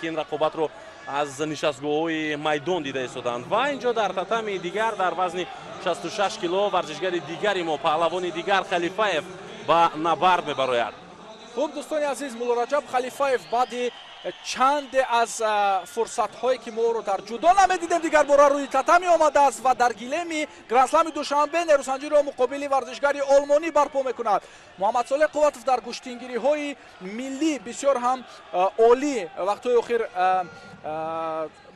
ки ин рақобатро аз нишастгоҳҳои майдон дида истоданд. Ва инҷо дар татами дигар, дар вазни 66 кило, варзишгари дигари мо, паҳлавони дигар, Халифаев ба набард мебарояд. Хуб, дӯстони азиз, Муллораҷаб Халифаев баъди чанде аз фурсатҳое, ки мо ӯро дар ҷудо намедидем, дигар бора рӯи татами омадааст ва дар гилеми грандслами Душанбе нерӯсанҷиро муқобили варзишгари олмонӣ барпо мекунад. Муҳаммадсолеҳ Қувватов дар гӯштингириҳои миллӣ бисёр ҳам олӣ вақтҳои охир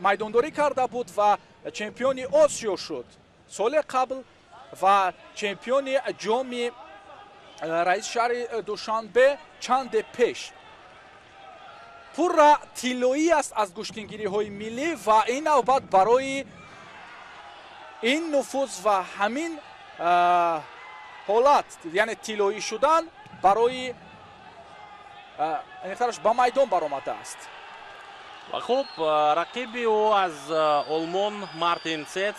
майдондорӣ карда буд ва чемпиони Осиё шуд соли қабл ва чемпиони ҷоми раиси шаҳри Душанбе чанде пеш. Пурра тиллоӣ аст аз гӯштингириҳои миллӣ ва ин навбат барои ин нуфуз ва ҳамин ҳолат, яъне тиллоӣ шудан, барои аниқтараш ба майдон баромадааст. Ва хуб, рақиби ӯ аз Олмон, Мартин Сец,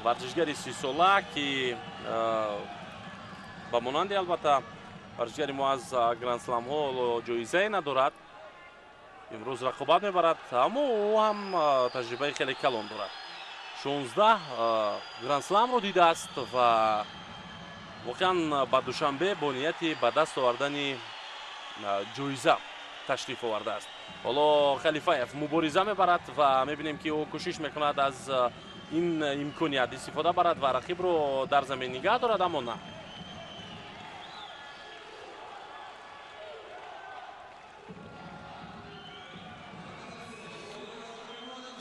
варзишгари 30-сола, ки ба монанди, албатта, варзишгари мо аз грандсламҳо ҷоизае надорад, имрӯз рақобат мебарад, аммо ӯ ҳам таҷрибаи хеле калон дорад, 16 грандсламро дидааст ва воқеан ба Душанбе бо нияти ба даст овардани ҷоиза ташриф овардааст. Ҳоло Халифаев мубориза мебарад ва мебинем, ки ӯ кӯшиш мекунад аз ин имконият истифода барад ва рақибро дар замин нигаҳ дорад, аммо на.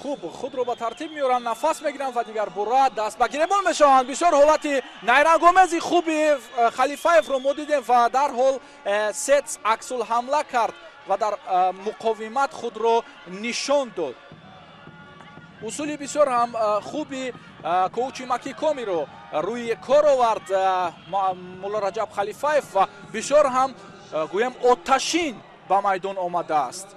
Хуб, худро ба тартиб меоранд, нафас мегиранд ва дигар бора даст ба гиребон мешаванд. Бисёр ҳолати найрангомези хуби Халифаевро мо дидем ва дарҳол Сец аксулҳамла кард ва дар муқовимат худро нишон дод. Усули бисёр ҳам хуби коучи макикомиро рӯи кор овард Муллораҷаб Халифаев ва бисёр ҳам, гӯем, оташин ба майдон омадааст,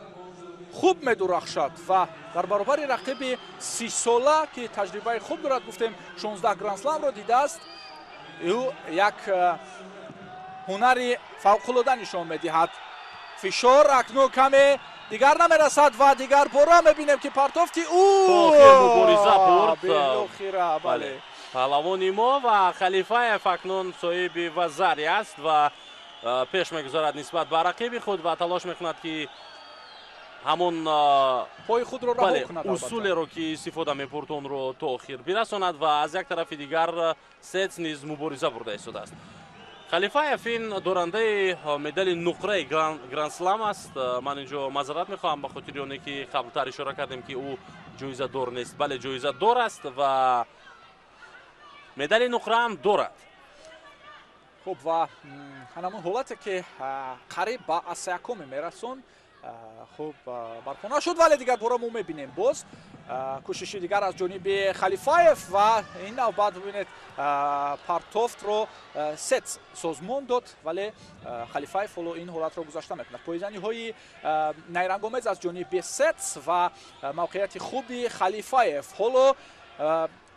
хуб медурахшад ва дар баробари рақиби 30-сола, ки таҷрибаи хуб дорад, гуфтем, 16 грандсламро дидааст, ӯ як ҳунари фавқулода нишон медиҳад. Фишор акнун каме дигар намерасад ва дигар бора мебинем, ки партофти ӯ Мубориза бурд. Белохира, бале. Паҳлавони мо ва Халифаев акнун соҳиби вазари аст ва пеш мегузорад нисбат ба рақиби худ ва талош мекунад, ки ҳамон пои худро раҳо кунад. Усулеро, ки истифода мебурд, онро то охир бирасонад. Ва аз як тарафи дигар Сец низ мубориза бурда истодааст. Халифаев ин дорандаи медали нуқраи грандслам аст. Ман инҷо маъзарат мехоҳам ба хотири оне, ки қаблтар ишора кардем, ки ӯ ҷоизадор нест. Бале, ҷоизадор аст ва медали нуқраам дорад. Хуб, ва ҳанамон ҳолате, ки қариб ба асаякоме мерасонд, хуб барпо нашуд, вале дигар бора мо мебинем боз кӯшиши дигар аз ҷониби Халифаев ва ин навбат, бибинед, партофтро Сец созмон дод, вале Халифаев ҳоло ин ҳолатро гузашта мекунад. Поизаниҳои найрангомез аз ҷониби Сец ва мавқеияти хуби Халифаев. Ҳоло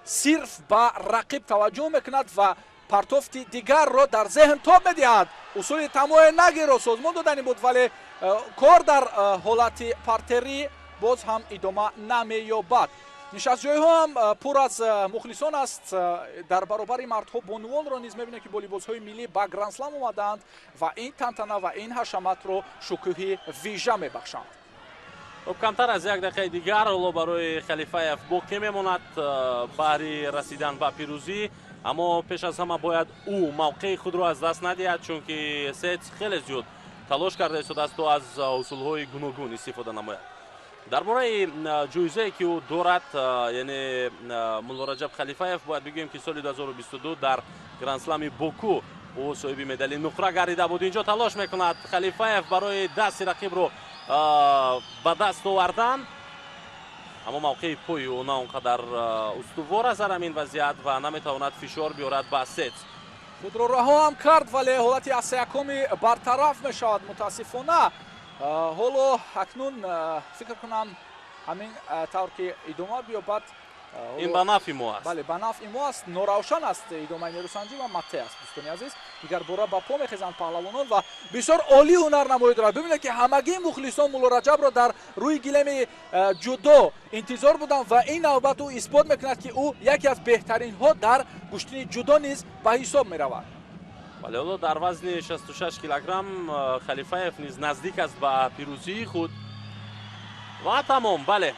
сирф ба рақиб таваҷҷӯҳ мекунад ва партофти дигарро дар зеҳн тоб медиҳад. Усули тамоэ нагиро созмон додани буд, вале кор дар ҳолати партерӣ боз ҳам идома намеёбад. Нишастҷойҳо ҳам пур аз мухлисон аст. Дар баробари мардҳо бонувонро низ мебинем, ки бо либосҳои миллӣ ба грандслам омадаанд ва ин тантана ва ин ҳашаматро шукӯҳи вижа мебахшанд. Хуб, камтар аз як дақиқаи дигар ҳоло барои Халифаев боқӣ мемонад баҳри расидан ба пирӯзӣ, аммо пеш аз ҳама бояд ӯ мавқеи худро аз даст надиҳад, чунки Сец хеле зиёд талош карда истодааст, то аз усулҳои гуногун истифода намояд. Дар бораи ҷоизае, ки ӯ дорад, яъне Муллораҷаб Халифаев, бояд бигӯем, ки соли 2022 дар грандслами Боку ӯ соҳиби медали нуқра гардида буд. Инҷо талош мекунад Халифаев барои дасти рақибро ба даст овардан, аммо мавқеи пои ӯ на он қадар устувор аст дар ҳамин вазъият ва наметавонад фишор биёрад ба Сец. Худро раҳо ҳам кард, вале ҳолати асаякоми бартараф мешавад, мутаассифона. Ҳоло акнун фикр кунам, ҳамин тавр ки идома биёбад. Ин ба нафъи мо аст. Бале, ба нафъи мо аст. Норавшан аст идомаи нерӯсанҷӣ ва матте аст, дӯстони азиз. Дигар бора ба по мехезанд паҳлавонон ва бисёр олӣ ҳунарнамоӣ дорад. Бибинед, ки ҳамагии мухлисон Мулло Раҷабро дар рӯи гилеми ҷудо интизор буданд ва ин навбат ӯ исбот мекунад, ки ӯ яке аз беҳтаринҳо дар гӯштини ҷудо низ ба ҳисоб меравад. Бале, ҳоло дар вазни 66 килограмм Халифаев низ наздик аст ба пирӯзии худ. Ва тамом, бале.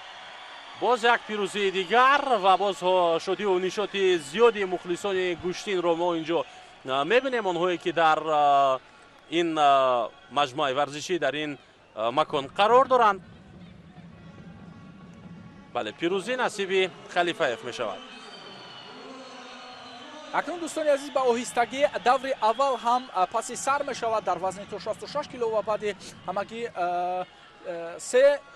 Боз як пирӯзии дигар ва боз шодиву нишоти зиёди мухлисони гӯштинро мо инҷо мебинем, онҳое ки дар ин маҷмӯаи варзишӣ, дар ин макон қарор доранд. Бале, пирӯзӣ насиби Халифаев мешавад. Акнун, дӯстони азиз, ба оҳистагӣ даври аввал ҳам паси сар мешавад дар вазни то 66 кило ва баъди ҳамагӣ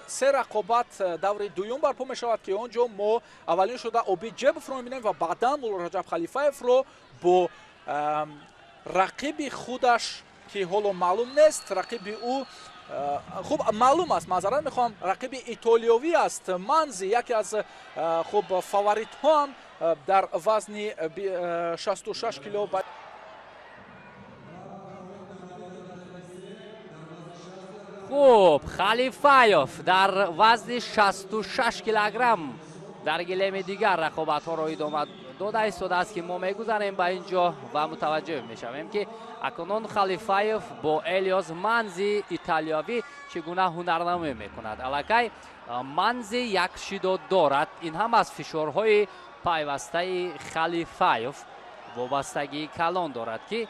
се рақобат даври дуюм барпо мешавад, ки он ҷо мо аввалин шуда Обид Ҷебовро мебинем ва баъдан Мулло Раҷаб Халифаевро бо рақиби худаш, ки ҳоло маълум нест рақиби ӯ. Хуб, маълум аст, маъзарат мехоҳам, рақиби итолиёвӣ аст, Манзи, яке аз хуб фаворитҳо ҳам дар вазни 66 кило. Хуб, Халифаев дар вазни 66 килограмм дар гилеми дигар рақобатҳоро идома дода истодааст, ки мо мегузарем ба ин ҷо ва мутаваҷҷӯҳ мешавем, ки акнун Халифаев бо Элиос Манзи италиявӣ чӣ гуна ҳунарнамоӣ мекунад. Аллакай Манзи як шидо дорад. Ин ҳам аз фишорҳои пайвастаи Халифаев вобастагии калон дорад, ки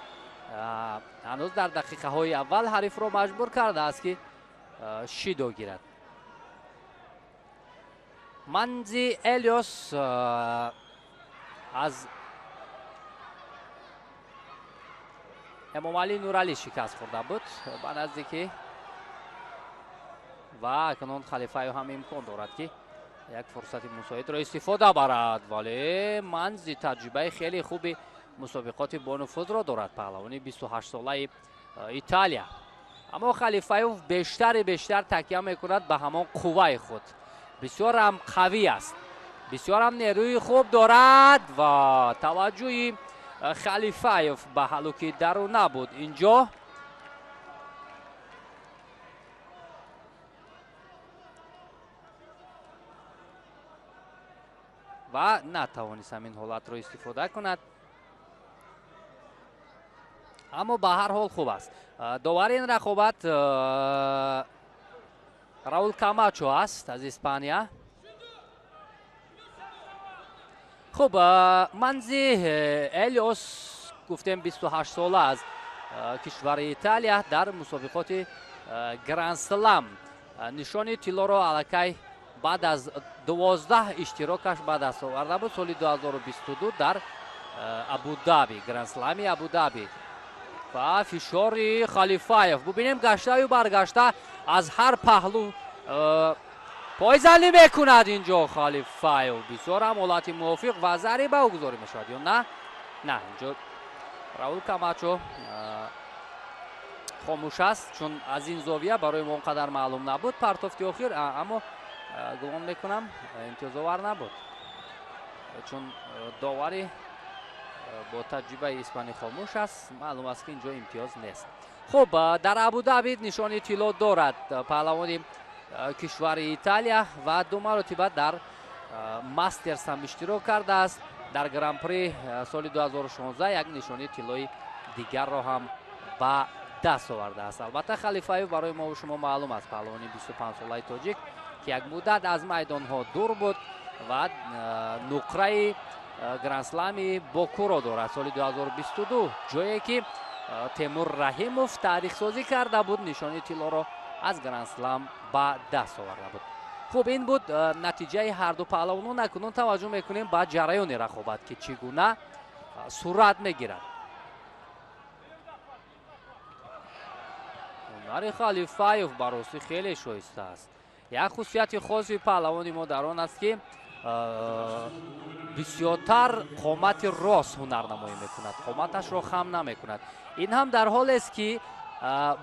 ҳанӯз дар дақиқаҳои аввал ҳарифро маҷбур кардааст, ки шидо гирад. Манзи Элиос аз Эмомалӣ Нуралӣ шикаст хӯрда буд ба наздикӣ ва акнун Халифаев ҳам имкон дорад, ки як фурсати мусоидро истифода барад, вале Манзи таҷрибаи хеле хуби мусобиқоти бонуфузро дорад, паҳлавони 28-солаи Италия. Аммо Халифаев бештари бештар такя мекунад ба ҳамон қувваи худ. Бисёр ҳам қавӣ аст, бисёр ҳам нерӯи хуб дорад ва таваҷҷӯҳи Халифаев ба ҳалуки дару набуд инҷо. Ва натавонист ҳамин ҳолатро истифода кунад, аммо ба ҳар ҳол хуб аст. Довари ин рақобат Раул Камачо аст аз Испания. Хуб, Манзи Элиос гуфтем 28 сола аз кишвари Италия, дар мусобиқоти Гранд-слам нишони тиллоро аллакай баъд аз 12 иштирокаш ба даст оварда буд соли 2022 дар Абудаби, Гранд-слами Абудаби. Ва фишори Халифаев бубинем, гаштаю баргашта аз ҳар паҳлу пойзанӣ мекунад инҷо Халифаев. Бисёр ҳам ҳолати мувофиқ ва зариба ӯ гузорӣ мешавад ё на? На, инҷо Раул Камачо хомӯш аст, чун аз ин зовия барои мо он қадар маълум набуд партофти охир, аммо гумон мекунам имтиёзовар набуд, чун довари бо таҷрибаи испанӣ хомӯш аст. Маълум аст, ки инҷо имтиёз нест. Хуб, дар Абудаби нишони тилло дорад паҳлавони кишвари Италия ва ду маротиба дар Мастерс ҳам иштирок кардааст. Дар Гран-при соли 2016 як нишони тиллои дигарро ҳам ба даст овардааст. Албатта, Халифаев барои мову шумо маълум аст, паҳлавони 25-солаи тоҷик, ки як муддат аз майдонҳо дур буд ва нуқраи Гранд-слами Бокуро дорад соли 2022, ҷое ки Темур Раҳимов таърихсозӣ карда буд, нишони тиллоро аз Гранд-слам ба даст оварда буд. Хуб, ин буд натиҷаи ҳарду паҳлавонон. Акнун таваҷҷӯҳ мекунем ба ҷараёни рақобат, ки чӣ гуна сурат мегирад. Ҳунари Халифаев ба ростӣ хеле шоиста аст. Як хусусияти хоси паҳлавони мо дар он аст, ки бисёртар қомати рост ҳунарнамоӣ мекунад, қоматашро хам намекунад. Ин ҳам дар ҳолест, ки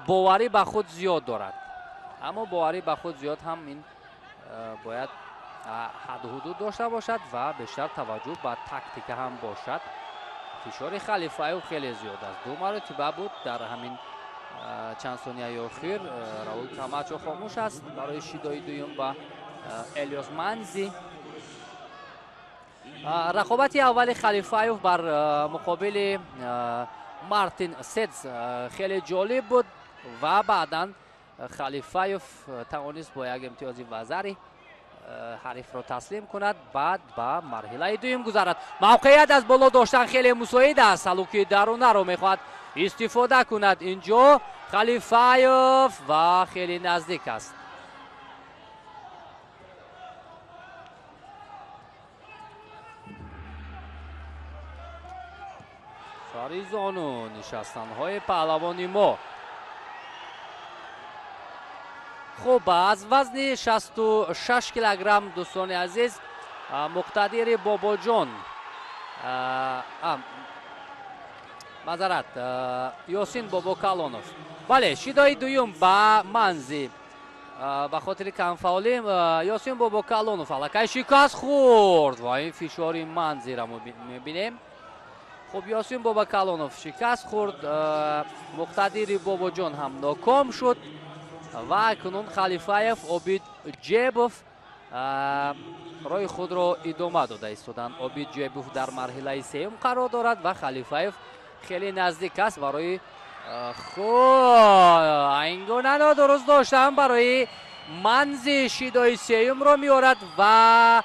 боварӣ ба худ зиёд дорад, аммо боварӣ ба худ зиёд ҳам ин бояд ҳадду ҳудуд дошта бошад ва бештар таваҷҷӯҳ ба тактика ҳам бошад. Фишори Халифаев хеле зиёд аст. Ду маротиба буд дар ҳамин чанд сонияи охир. Раул Камачо хомӯш аст барои шидои дуюм ба Элиос Манзи. Рақобати аввали Халифаев бар муқобили Мартин Седз хеле ҷолиб буд ва баъдан Халифаев тавонист бо як имтиёзи вазари ҳарифро таслим кунад, баъд ба марҳилаи дуюм гузарад. Мавқеият аз боло доштан хеле мусоид аст. Салуки дарунаро мехоҳад истифода кунад инҷо Халифаев ва хеле наздик аст. Сари зону нишастанҳои паҳлавони мо. Хуб, аз вазни 66 килограмм, дӯстони азиз, Муқтадири Бобоҷон, маъзарат, Ёсин Бобокалонов. Бале, шидои дуюм ба Манзи ба хотири камфаъолӣ Ёсин Бобокалонов аллакай шикаст хӯрд ва ин фишори Манзира мебинем. Хуб, Ёсин Бобокалонов шикаст хӯрд, Муқтадири Бобоҷон ҳам ноком шуд ва акнун Халифаев, Обид Ҷебов роҳи худро идома дода истоданд. Обид Ҷебов дар марҳилаи сеюм қарор дорад ва Халифаев хеле наздик аст барои ин гуна нодуруст доштан барои Манзи шидои сеюмро меорад ва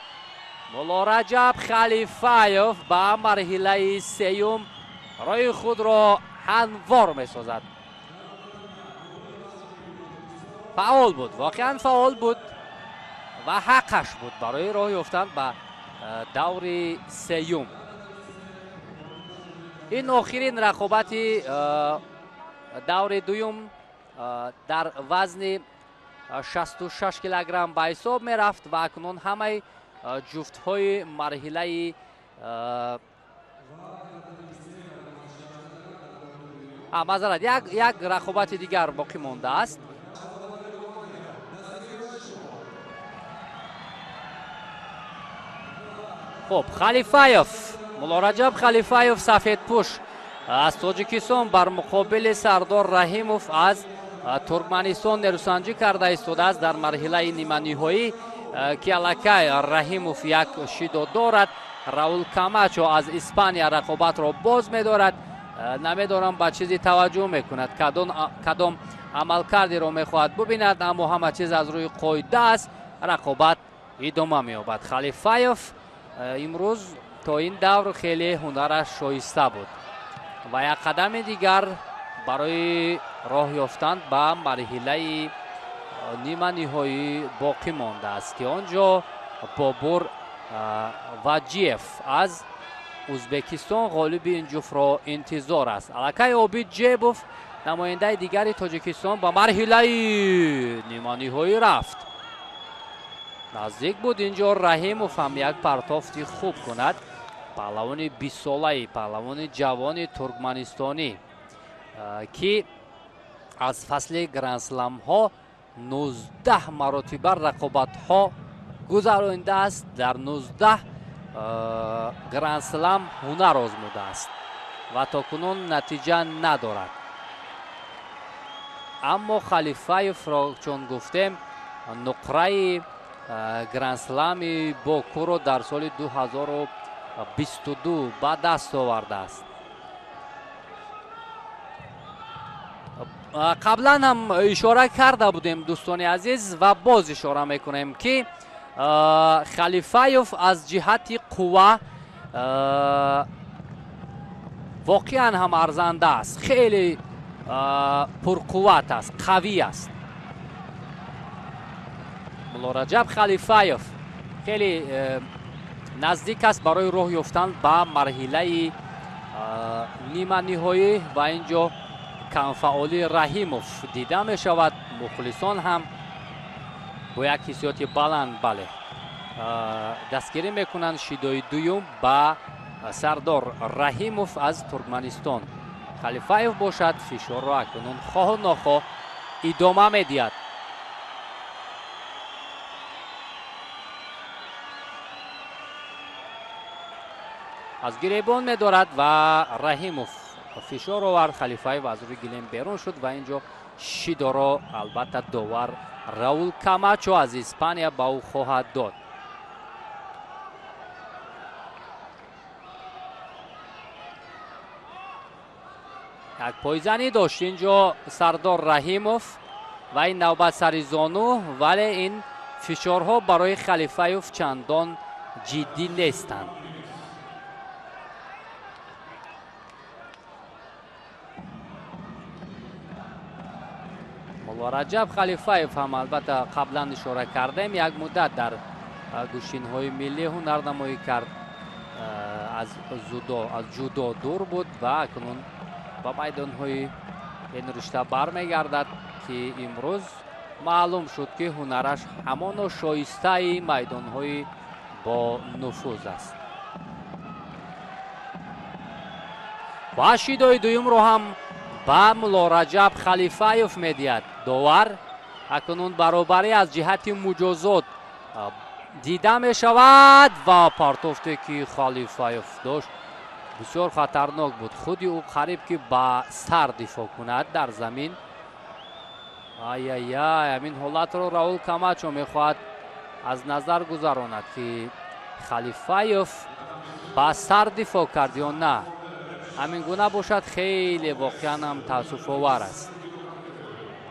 Муллораҷаб Халифаев ба марҳилаи сеюм роҳи худро ҳамвор месозад. Фаъол буд, воқеан фаъол буд ва ҳаққаш буд барои роҳ ёфтан ба даври сеюм. Ин охирин рақобати даври дуюм дар вазни 66 килограмм ба ҳисоб мерафт ва акнун ҳамаи ҷуфтҳои марҳилаи маъзарат, як рақобати дигар боқӣ мондааст. Хуб, Халифаев, Муллораҷаб Халифаев сафедпӯш аз Тоҷикистон бар муқобили Сардор Раҳимов аз Туркманистон нерӯсанҷӣ карда истодааст дар марҳилаи ниманиҳоӣ, ки аллакай Раҳимов як шидо дорад. Раул Камачо аз Испания рақобатро боз медорад. Намедонам ба чизе таваҷҷӯҳ мекунад, кадом амалкардиро мехоҳад бубинад, аммо ҳама чиз аз рӯи қоида аст. Рақобат идома меёбад. Халифаев имрӯз то ин давр хеле ҳунараш шоиста буд ва як қадами дигар барои роҳ ёфтан ба марҳилаи ниманиҳоӣ боқӣ мондааст, ки он ҷо Бобур Ваҷиев аз Узбекистон ғолиби ин ҷуфтро интизор аст. Аллакай Обид Ҷебов, намояндаи дигари Тоҷикистон, ба марҳилаи ниманиҳоӣ рафт. Наздик буд инҷо Раҳимов ҳам як партофти хуб кунад. Паҳлавони бистсолаи, паҳлавони ҷавони туркманистонӣ, ки аз фасли грандсламҳо 19 маротиба рақобатҳо гузаронидааст, дар 19 грандслам ҳунар озмудааст ва то кунун натиҷа надорад. Аммо Халифаевро, чун гуфтем, нуқраи грандслами Бокуро дар соли 2022 ба даст овардааст. Қаблан ҳам ишора карда будем, дӯстони азиз, ва боз ишора мекунем, ки Халифаев аз ҷиҳати қувва воқеан ҳам арзанда аст, хеле пурқувват аст, қавӣ аст. Муллораҷаб Халифаев хеле наздик аст барои роҳ ёфтан ба марҳилаи ниманиҳоӣ ва инҷо камфаъолии Раҳимов дида мешавад. Мухлисон ҳам бо як ҳиссиёти баланд, бале, дастгирӣ мекунанд шидои дуюм ба Сардор Раҳимов аз Туркманистон. Халифаев бошад, фишорро акнун хоҳу нохоҳ идома медиҳад. Аз гиребон медорад ва Раҳимов фишор овард. Халифаев аз рӯи гилем берун шуд ва инҷо шидоро албатта довар Раул Камачо аз Испания ба ӯ хоҳад дод. Як пойзанӣ дошт инҷо Сардор Раҳимов ва ин навбат сари зону, вале ин фишорҳо барои Халифаев чандон ҷиддӣ нестанд. Муллораҷаб Халифаев ҳам албатта қаблан ишора кардем, як муддат дар гӯштинҳои миллӣ ҳунарнамоӣ кард, аз ҷудо дур буд ва акнун ба майдонҳои ин ришта бармегардад, ки имрӯз маълум шуд, ки ҳунараш ҳамоно шоистаи майдонҳои бо нуфуз аст. Ва шидои дуюмро ҳам ба Муллораҷаб Халифаев медиҳад довар. Акнун баробарӣ аз ҷиҳати муҷозот дида мешавад ва партофте ки Халифаев дошт бисёр хатарнок буд. Худи ӯ қариб ки ба сар дифоъ кунад дар замин. Ай-ай-ай, ҳамин ҳолатро Раул Камачо мехоҳад аз назар гузаронад, ки Халифаев ба сар дифоъ кард ё на. Ҳамин гуна бошад, хеле воқеан ҳам таассуфовар аст.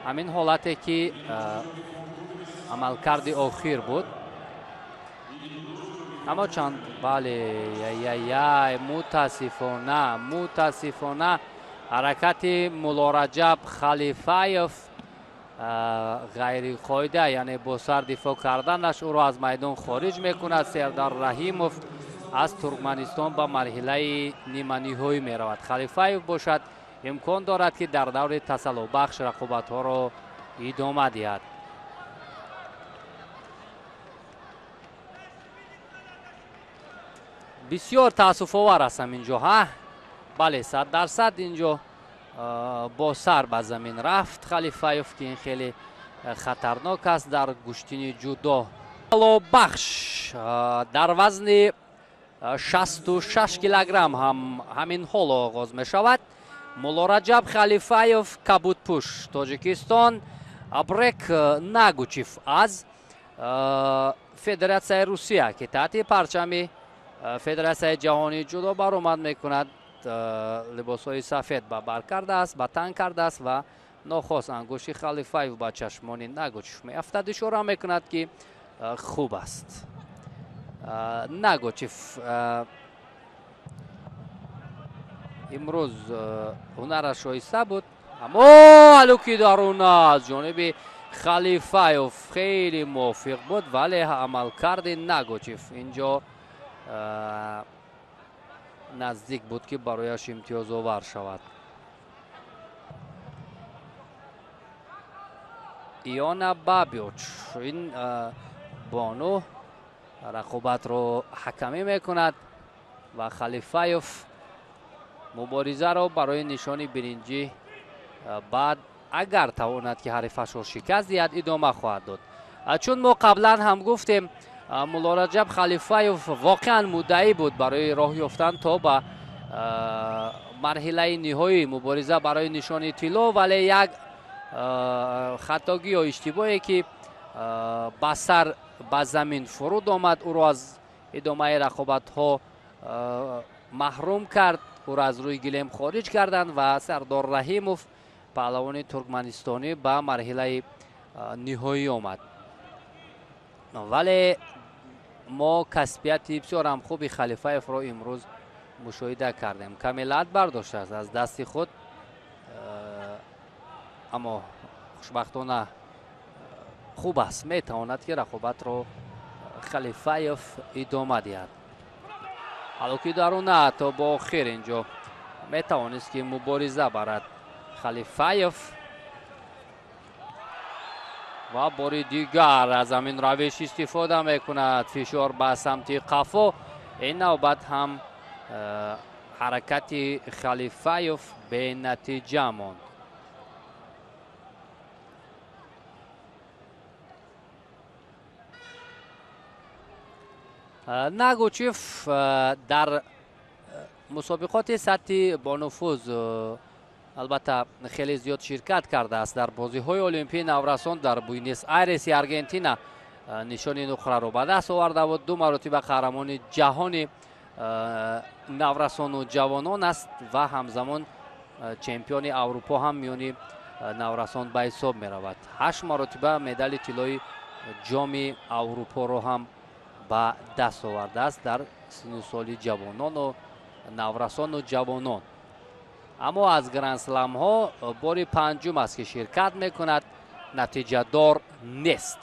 Ҳамин ҳолате ки амалкарди охир буд. Аммо чанд бале, яй-яй, мутаассифона ҳаракати Муллораҷаб Халифаев ғайриқоида, яъне бо сар дифоъ карданаш ӯро аз майдон хориҷ мекунад. Сердар Раҳимов аз Туркманистон ба марҳилаи ниманиҳоӣ меравад. Халифаев бошад имкон дорад, ки дар даври тасаллобахш рақобатҳоро идома диҳад. Бисёр таассуфовар аст ҳаминҷо, ҳа? Бале, 100% инҷо бо сар ба замин рафт Халифаев, ки ин хеле хатарнок аст дар гӯштини ҷудо. Бахш дар вазни 66 килограмм ҳам ҳамин ҳол оғоз мешавад. Муллораҷаб Халифаев кабудпӯш Тоҷикистон, Абрек Нагучев аз Федератсияи Русия, ки таҳти парчами Федератсияи ҷаҳонии ҷудо баромад мекунад, либосҳои сафед ба бар кардааст, ба тан кардааст ва нохост ангушти Халифаев ба чашмони Нагучев меафтад. Ишора мекунад, ки хуб аст. Нагучев имрӯз ҳунараш шоиста буд, аммо алуки даруна аз ҷониби Халифаев хеле мувофиқ буд, вале амалкарди Нагучев инҷо наздик буд, ки барояш имтиёзовар шавад. Иона Бабиоч, ин бону рақобатро ҳакамӣ мекунад ва Халифаев муборизаро барои нишони биринҷӣ баъд агар тавонад, ки ҳарифашро шикаст диҳад, идома хоҳад дод. Чун мо қаблан ҳам гуфтем, Муллораҷаб Халифаев воқеан муддаӣ буд барои роҳ ёфтан то ба марҳилаи ниҳоии мубориза барои нишони тилло, вале як хатогӣ ё иштибоҳе ки ба сар ба замин фуруд омад, ӯро аз идомаи рақобатҳо маҳрум кард, ӯро аз рӯи гилем хориҷ карданд ва Сардор Раҳимов паҳлавони туркманистонӣ ба марҳилаи ниҳоӣ омад. Вале мо касбияти бисёр ҳам хуби Халифаевро имрӯз мушоҳида кардем. Каме лат бардоштааст аз дасти худ, аммо хушбахтона хуб аст, метавонад, ки рақобатро Халифаев идома диҳад. Ҳалоки даруна то бо охир инҷо метавонист, ки мубориза барад Халифаев ва бори дигар аз ҳамин равиш истифода мекунад. Фишор ба самти қафо. Ин навбат ҳам ҳаракати Халифаев бенатиҷа монд. Нагучев дар Мусобиқоти сатҳи бонуфуз албатта хеле зиёд ширкат кардааст. Дар бозиҳои олимпии наврасон дар Буэнос Айреси Аргентина нишони нуқраро ба даст оварда буд. Ду маротиба қаҳрамони ҷаҳони наврасону ҷавонон аст ва ҳамзамон чемпиони Аврупо ҳам миёни наврасон ба ҳисоб меравад. 8 маротиба медали тиллои ҷоми Аврупоро ҳам ба даст овардааст дар синну соли ҷавонону наврасону ҷавонон. Аммо аз грандсламҳо бори панҷум аст ки ширкат мекунад, натиҷадор нест.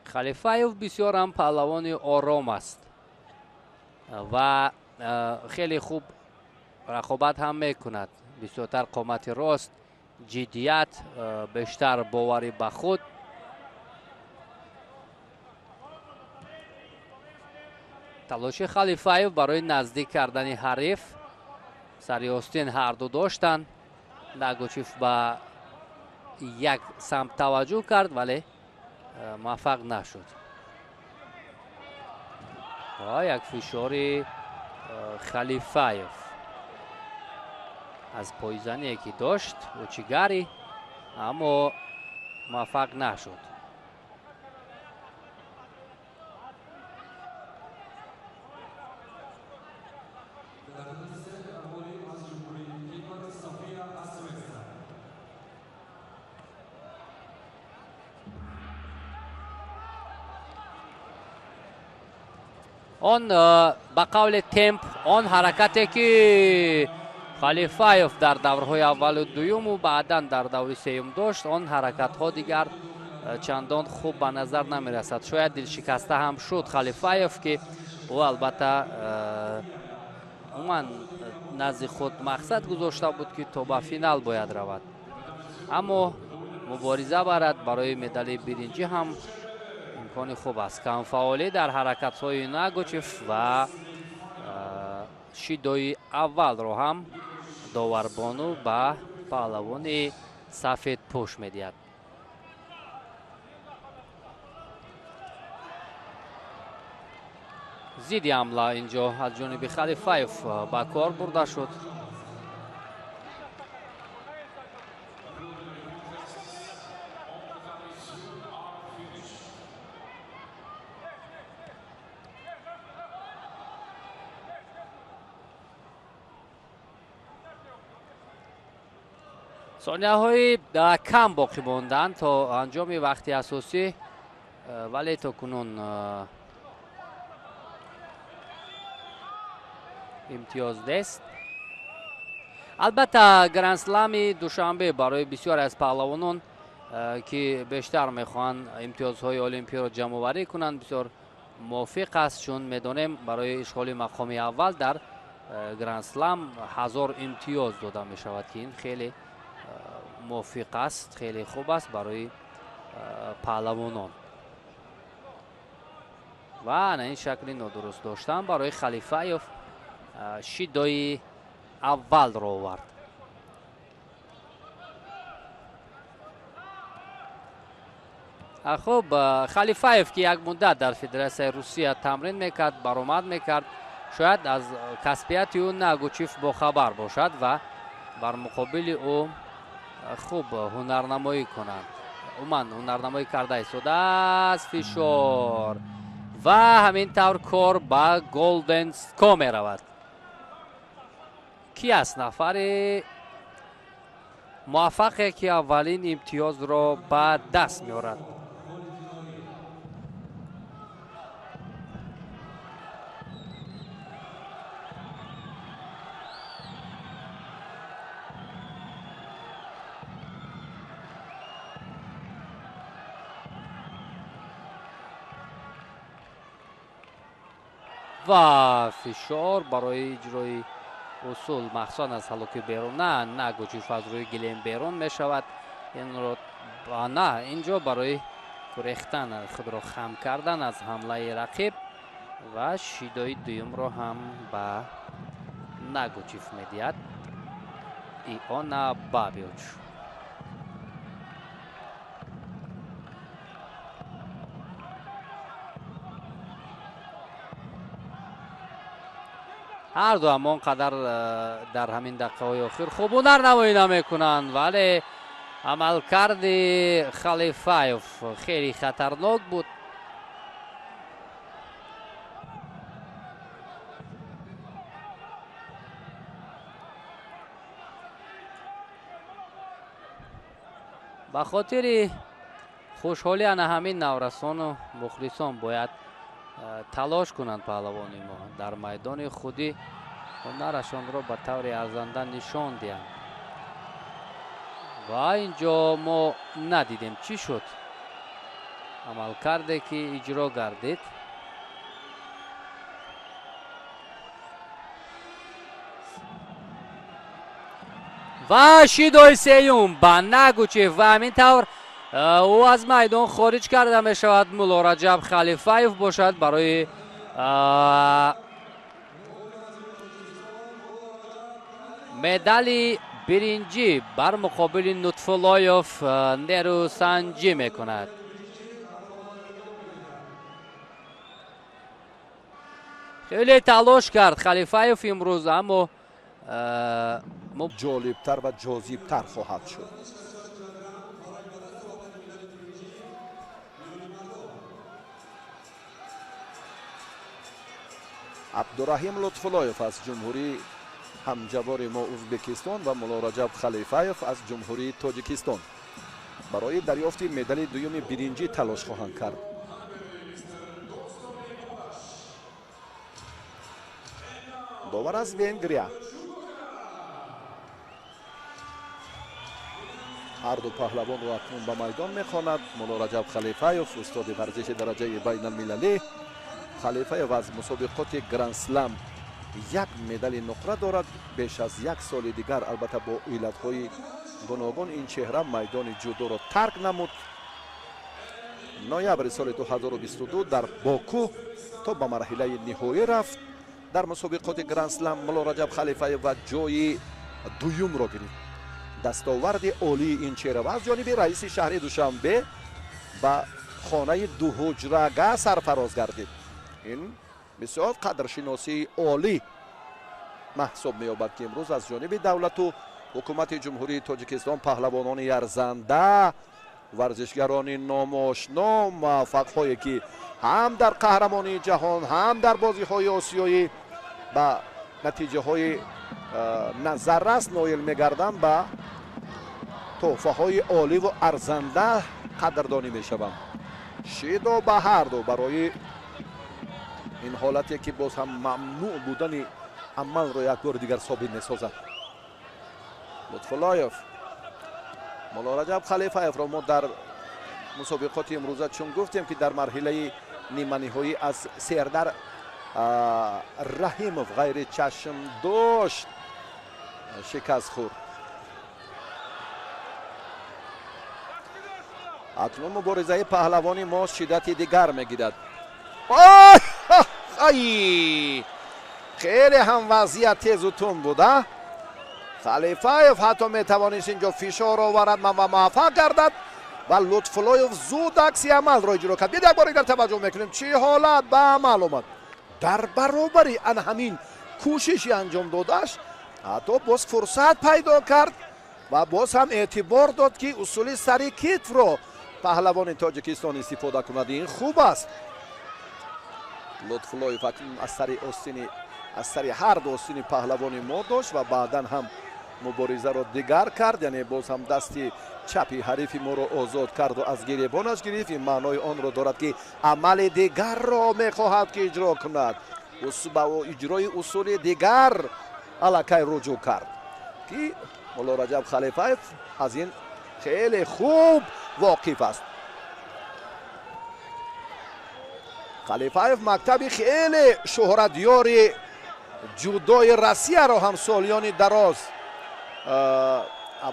Халифаев бисёр ҳам паҳлавони ором аст ва хеле хуб рақобат ҳам мекунад. Бисёртар қомати рост, ҷиддият, бештар боварӣ ба худ. Талоши Халифаев барои наздик кардани ҳариф, сари остин ҳарду доштанд. Нагучев ба як самт таваҷҷӯҳ кард, вале муваффақ нашуд. Ва як фишори Халифаев аз пойзание ки дошт учигари, аммо муваффақ нашуд. Он ба қавли темп, он ҳаракате ки Халифаев дар даврҳои аввалу дуюму баъдан дар даври сеюм дошт, он ҳаракатҳо дигар чандон хуб ба назар намерасад. Шояд дилшикаста ҳам шуд Халифаев, ки ӯ албатта умуман назди худ мақсад гузошта буд, ки то ба финал бояд равад, аммо мубориза барад барои медали биринҷӣ ҳам имкони хуб аст. Камфаъолӣ дар ҳаракатҳои Нагучев ва шидои аввалро ҳам доварбону ба паҳлавони сафедпӯш медиҳад. Зидди ҳамла инҷо аз ҷониби Халифаев ба кор бурда шуд. Сонияҳои кам боқӣ монданд то анҷоми вақти асосӣ, вале то кунун имтиёз нест. Албатта грандслами Душанбе барои бисёре аз паҳлавонон, ки бештар мехоҳанд имтиёзҳои олимпиро ҷамъоварӣ кунанд, бисёр мувофиқ аст, чун медонем барои ишғоли мақоми аввал дар грандслам 1000 имтиёз дода мешавад, ки ин хеле мувофиқ аст, хеле хуб аст барои паҳлавонон. Ва ана ин шакли нодуруст доштан барои Халифаев шидои аввалро овард. Хуб, Халифаев, ки як муддат дар Федератсияи Русия тамрин мекард, баромад мекард, шояд аз касбияти ӯ Нагучев бохабар бошад ва бар муқобили ӯ хуб ҳунарнамоӣ кунанд. Умуман ҳунарнамоӣ карда истодааст. Фишор ва ҳамин тавр кор ба Голден Ско меравад. Ки аст нафари муваффақе, ки аввалин имтиёзро ба даст меорад? Ва фишор барои иҷрои усул, махсусан аз ҳалоки берун, на Нагучев аз рӯи гилем берун мешавад. Инро на инҷо барои гурехтан, худро хам кардан аз ҳамлаи рақиб ва шидои дуюмро ҳам ба Нагучев медиҳад Иона Бабиоч. Ҳар ду ҳам он қадар дар ҳамин дақиқаҳои охир хуб ҳунарнамоӣ намекунанд, вале амалкарди Халифаев хеле хатарнок буд. Ба хотири хушҳолӣ ана ҳамин наврасону мухлисон бояд талош кунанд. Паҳлавони мо дар майдони худӣ ҳунарашонро ба таври арзанда нишон диҳанд. Ва инҷо мо надидем чӣ шуд, амалкарде ки иҷро гардид. Ва шидои сеюм ба Нагучев ва ҳамин тавр ӯ аз майдон хориҷ карда мешавад. Муллораҷаб Халифаев бошад барои медали биринҷӣ бар муқобили Нутфуллоев нерӯсанҷӣ мекунад. Хеле талош кард Халифаев имрӯз, аммо ҷолибтар ва ҷозибтар хоҳад шуд. Абдураҳим Лутфуллоев аз ҷумҳурии ҳамҷавори мо Узбекистон ва Муллораҷаб Халифаев аз ҷумҳурии Тоҷикистон барои дарёфти медали дуюми биринҷӣ талош хоҳанд кард. Довар аз Венгрия. Ҳар ду паҳлавонро акнун ба майдон мехонад. Муллораҷаб Халифаев устоди варзиши дараҷаи байналмилалӣ. Халифаев аз мусобиқоти Гранд-слам як медали нуқра дорад. Беш аз як соли дигар албатта бо иллатҳои гуногун ин чеҳра майдони ҷудоро тарк намуд. Ноябри соли 2022 дар Боку то ба марҳилаи ниҳоӣ рафт. Дар мусобиқоти Гранд-слам Муллораҷаб Халифаев ва ҷои дуюмро гирифт. Дастоварди олии ин чеҳра ва аз ҷониби раиси шаҳри Душанбе ба хонаи дуҳуҷрага сарфароз гардид. Ин бисёр қадршиносии олӣ маҳсуб меёбад, ки имрӯз аз ҷониби давлату ҳукумати ҷумҳурии Тоҷикистон паҳлавонони арзанда, варзишгарони номошно, муваффақҳое ки ҳам дар қаҳрамонии ҷаҳон, ҳам дар бозиҳои осиёӣ ба натиҷаҳои назаррас ноил мегарданд, ба тӯҳфаҳои оливу арзанда қадрдонӣ мешаванд. Шидо ба ҳар ду барои ин ҳолате ки боз ҳам мамнӯъ будани амалро як бори дигар собит месозад. Лутфуллоев Муллораҷаб Халифаевро мо дар мусобиқоти имрӯза чун гуфтем ки дар марҳилаи ниманиҳоӣ аз Сердар Раҳимов ғайричашм дошт шикаст хӯрд. Акнун муборизаи паҳлавони мо шиддати дигар мегирад. Ай! Хеле ҳам вазъият тезу тунд буда. Халифаев ҳатто метавонист инҷо фишор оварад ва муваффақ гардад ва Лутфуллоев зуд акси амалро иҷро кард. Бид як бор дигар таваҷҷӯҳ мекунем чӣ ҳолат ба амал омад. Дар баробари ан ҳамин кӯшиши анҷом додааш ҳатто боз фурсат пайдо кард ва боз ҳам эътибор дод, ки усули сари китфро паҳлавони Тоҷикистон истифода кунад. Ин хуб аст. Лутфуллоев акнун аз сари ҳар ду остини паҳлавони мо дошт ва баъдан ҳам муборизаро дигар кард, яъне боз ҳам дасти чапи ҳарифи моро озод карду аз гиребонаш гирифт. Ин маънои онро дорад, ки амали дигарро мехоҳад ки иҷро кунад. Ба иҷрои усули дигар аллакай руҷӯъ кард, ки Муллораҷаб Халифаев аз ин хеле хуб воқиф аст. Халифаев мактаби хеле шӯҳратёри ҷудои Россияро ҳам солиёни дароз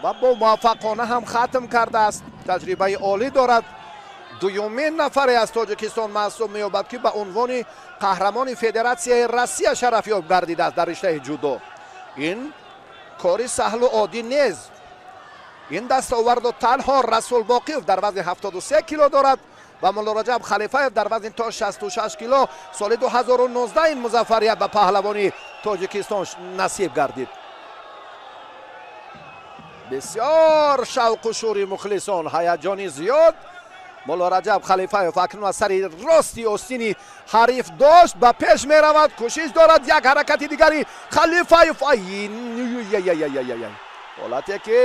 ва бо муваффақона ҳам хатм кардааст. Таҷрибаи олӣ дорад. Дуюмин нафаре аз Тоҷикистон маҳсуб меёбад, ки ба унвони қаҳрамони федератсияи Россия шарафёб гардидааст дар риштаи ҷудо. Ин кори саҳлу оддӣ нест. Ин дастовардро танҳо Расул Боқиев дар вазни 73 кило дорад Ва Муллораҷаб Халифаев дар вазни то 66 кило соли 2019 ин музаффарият ба паҳлавони Тоҷикистон насиб гардид. Бисёр шавқу шӯри мухлисон, ҳаяҷони зиёд. Муллораҷаб Халифаев акнун аз сари рости остини ҳариф дошт, ба пеш меравад, кӯшиш дорад як ҳаракати дигари Халифаев. Ҳолате ки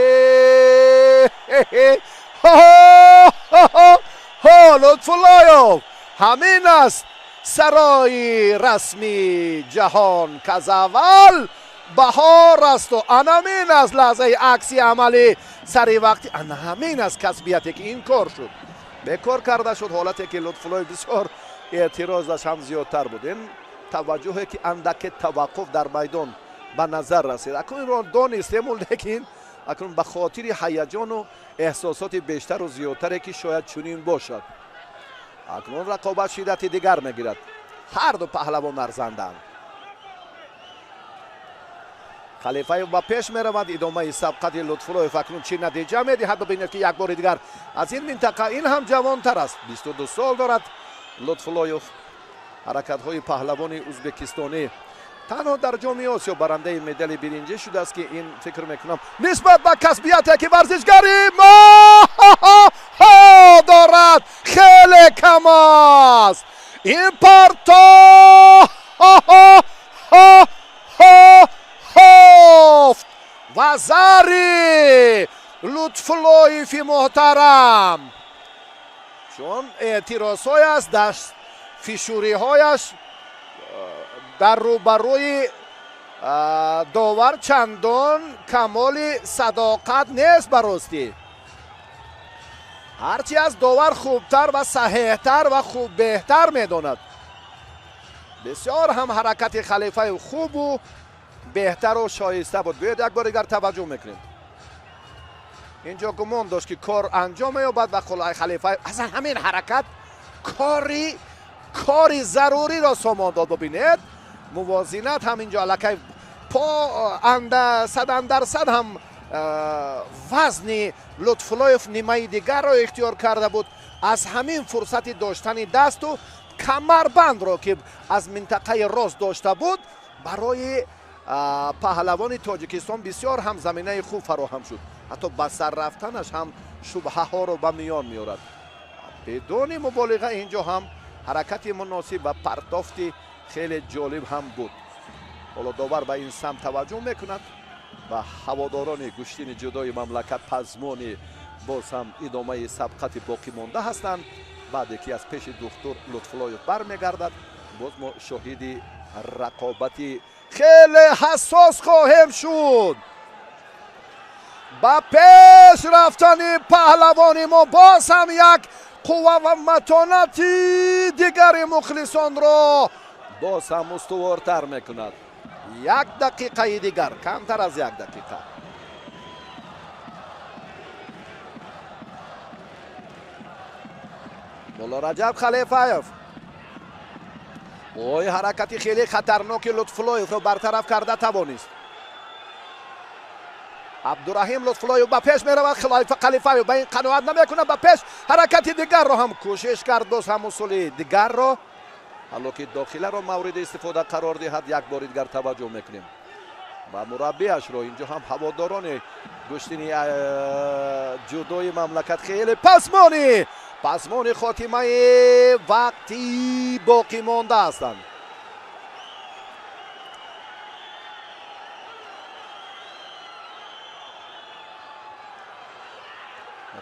Лутфуллоев, ҳамин аст сарои расми ҷаҳон, каз аввал баҳор асту анамин аст лаҳзаи акси амали сари вақти, ана ҳамин аст касбияте ки ин кор шуд, бекор карда шуд. Ҳолате ки Лутфуллоев бисёр эътирозаш ҳам зиёдтар буд. Ин таваҷҷӯҳе ки андаке таваққуф дар майдон ба назар расид, акнун инро донистему, лекин акнун ба хотири ҳаяҷону эҳсосоти бештару зиёдтаре ки шояд чунин бошад, акнун рақобат шиддати дигар мегирад. Ҳар ду паҳлавон арзандаанд. Халифаев ба пеш меравад. Идомаи сабқати Лутфуллоев акнун чӣ натиҷа медиҳад? Бибинед ки як бори дигар аз ин минтақа, ин ҳам ҷавонтар аст, 22 сол дорад Лутфуллоев. Ҳаракатҳои паҳлавони ӯзбекистонӣ танҳо дар ҷоми Осиё барандаи медали биринҷӣ шудааст, ки ин фикр мекунам нисбат ба касбияте ки варзишгари мо дорад хеле кам аст. Ин парто ҳофт ва зари Лутфуллоеви муҳтарам, чун эътирозҳояш, дастфишӯриҳояш дар рӯбарӯи довар чандон камоли садоқат нест. Ба ростӣ ҳарчи аз довар хубтар ва саҳеҳтар ва хуб беҳтар медонад. Бисёр ҳам ҳаракати Халифаев хубу беҳтару шоиста буд. Биёед як бор дигар таваҷҷӯҳ мекунем. Инҷо гумон дошт ки кор анҷом меёбад ва Халифаев аз ҳамин ҳаракат кори заруриро сомон дод. Бибинед, мувозинат ҳам инҷо аллакай по сад ҳам вазни Лутфуллоев нимаи дигарро ихтиёр карда буд. Аз ҳамин фурсати доштани дасту камарбандро ки аз минтақаи рост дошта буд, барои паҳлавони Тоҷикистон бисёр ҳам заминаи хуб фароҳам шуд. Ҳатто ба сар рафтанаш ҳам шубҳаҳоро ба миён меорад. Бидуни муболиға инҷо ҳам ҳаракати муносиб ва партофти хеле ҷолиб ҳам буд. Ҳоло довар ба ин самт таваҷҷӯҳ мекунад ва ҳаводорони гӯштини ҷудои мамлакат пазмони боз ҳам идомаи сабқати боқӣ монда ҳастанд. Баъде ки аз пеши духтур Лутфуллоев бармегардад, боз мо шоҳиди рақобати хеле ҳассос хоҳем шуд. Ба пеш рафтани паҳлавони мо боз ҳам як қувва ва матонати дигари мухлисонро боз ҳам устувортар мекунад. Як дақиқаи дигар, камтар аз як дақиқа. Муллораҷаб Халифаев ой ҳаракати хеле хатарноки Лутфуллоевро бартараф карда тавонист. Абдураҳим Лутфуллоев ба пеш меравад. Халифаев ба ин қаноат намекунад, ба пеш ҳаракати дигарро ҳам кӯшиш кард, боз ҳам усули дигарро, ҳало ки дохиларо мавриди истифода қарор диҳад. Як бори дигар таваҷҷӯҳ мекунем ва мураббиашро инҷо ҳам ҳаводорони гӯштини ҷудои мамлакат хеле пасмони хотимаи вақти боқӣ монда ҳастанд.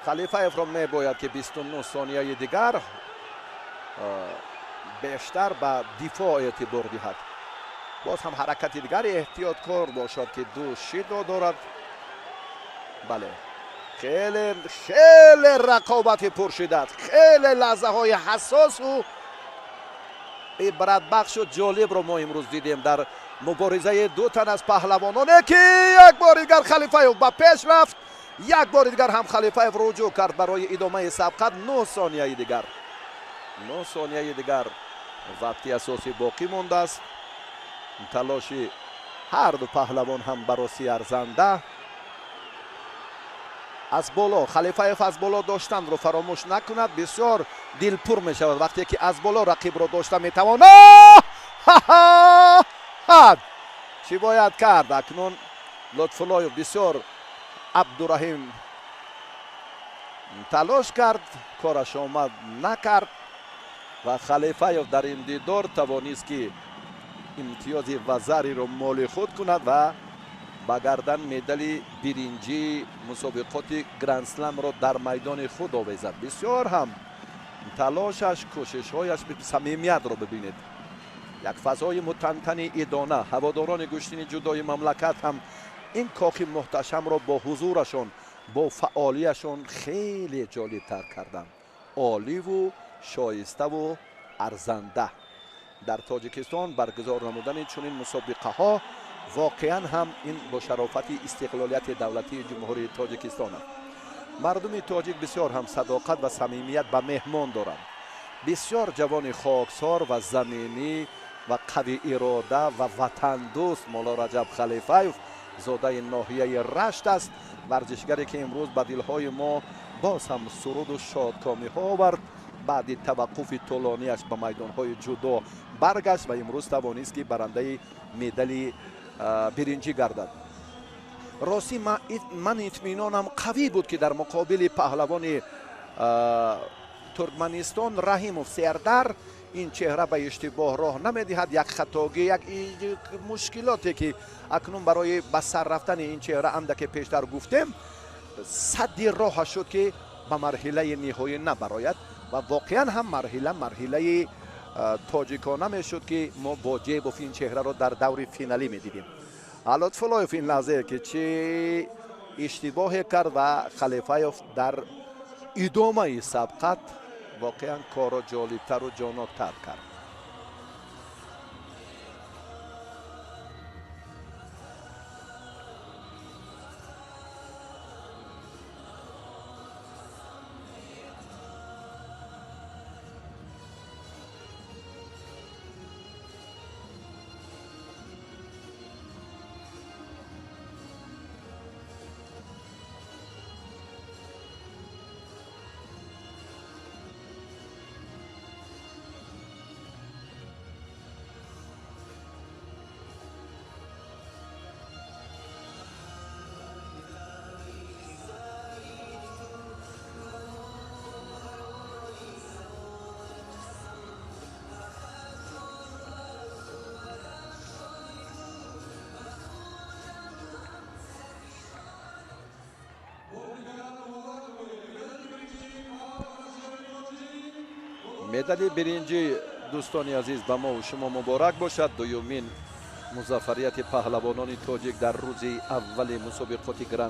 Халифаевро мебояд ки 29 сонияи дигар бештар ба дифоъ эътибор диҳад. Боз ҳам ҳаракати дигари эҳтиёткор бошад ки ду шидро дорад. Бале, хеле хеле рақобати пуршиддат, хеле лаҳзаҳои ҳассосу ибратбахшу ҷолибро мо имрӯз дидем дар муборизаи ду тан аз паҳлавононе ки як бори дигар Халифаев ба пеш рафт, як бори дигар ҳам Халифаев руҷӯъ кард барои идомаи сабқат. 9 сонияи дигар, 9 сонияи дигар вақти асосӣ боқӣ мондааст. Талоши ҳар ду паҳлавон ҳам бароси арзанда. Аз боло Халифаев аз боло доштанро фаромӯш накунад, бисёр дилпур мешавад вақте ки аз боло рақибро дошта метавонад. Чӣ бояд кард акнун? Лутфуллоев бисёр Абдураҳим талош кард, кораш омад накард ва Халифаев дар ин дидор тавонист ки имтиёзи вазариро моли худ кунад ва ба гардан медали биринҷии мусобиқоти грандсламро дар майдони худ овезад. Бисёр ҳам талошаш, кӯшишҳояш, самимиятро бибинед. Як фазои мутантани идона, ҳаводорони гӯштини ҷудои мамлакат ҳам ин кохи муҳташамро бо ҳузурашон, бо фаъолияшон хеле ҷолибтар карданд. Оливу шоиставу арзанда. Дар Тоҷикистон баргузор намудани чунин мусобиқаҳо воқеан ҳам ин бо шарофати истиқлолияти давлатии Ҷумҳурии Тоҷикистон аст. Мардуми тоҷик бисёр ҳам садоқат ва самимият ба меҳмон доранд. Бисёр ҷавони хоксор ва заминӣ ва қавӣ ирода ва ватандӯст Мулло Раҷаб Халифаев зодаи ноҳияи Рашт аст. Варзишгаре ки имрӯз ба дилҳои мо боз ҳам суруду шодкомиҳо овард. Баъди таваққуфи тӯлонияш ба майдонҳои ҷудо баргашт ва имрӯз тавонист ки барандаи медали биринҷӣ гардад. Ростӣ ман итминонам қавӣ буд ки дар муқобили паҳлавони Туркманистон Раҳимов Сердар ин чеҳра ба иштибоҳ роҳ намедиҳад. Як хатогӣ, як мушкилоте ки акнун барои ба сар рафтани ин чеҳра андаке пештар гуфтем, садди роҳа шуд ки ба марҳилаи ниҳоӣ набарояд ва воқеан ҳам марҳилаи тоҷикона мешуд ки мо бо Ҷебов ин чеҳраро дар даври финалӣ медидем. Лутфуллоев ин лаҳзае ки чӣ иштибоҳе кард ва Халифаев дар идомаи сабқат воқеан корро ҷолибтару ҷоноктар кард. Медали биринҷӣ дӯстони азиз ба мо шумо муборак бошад. Дуюмин музаффарияти паҳлавонони тоҷик дар рӯзи аввали мусобиқоти гранд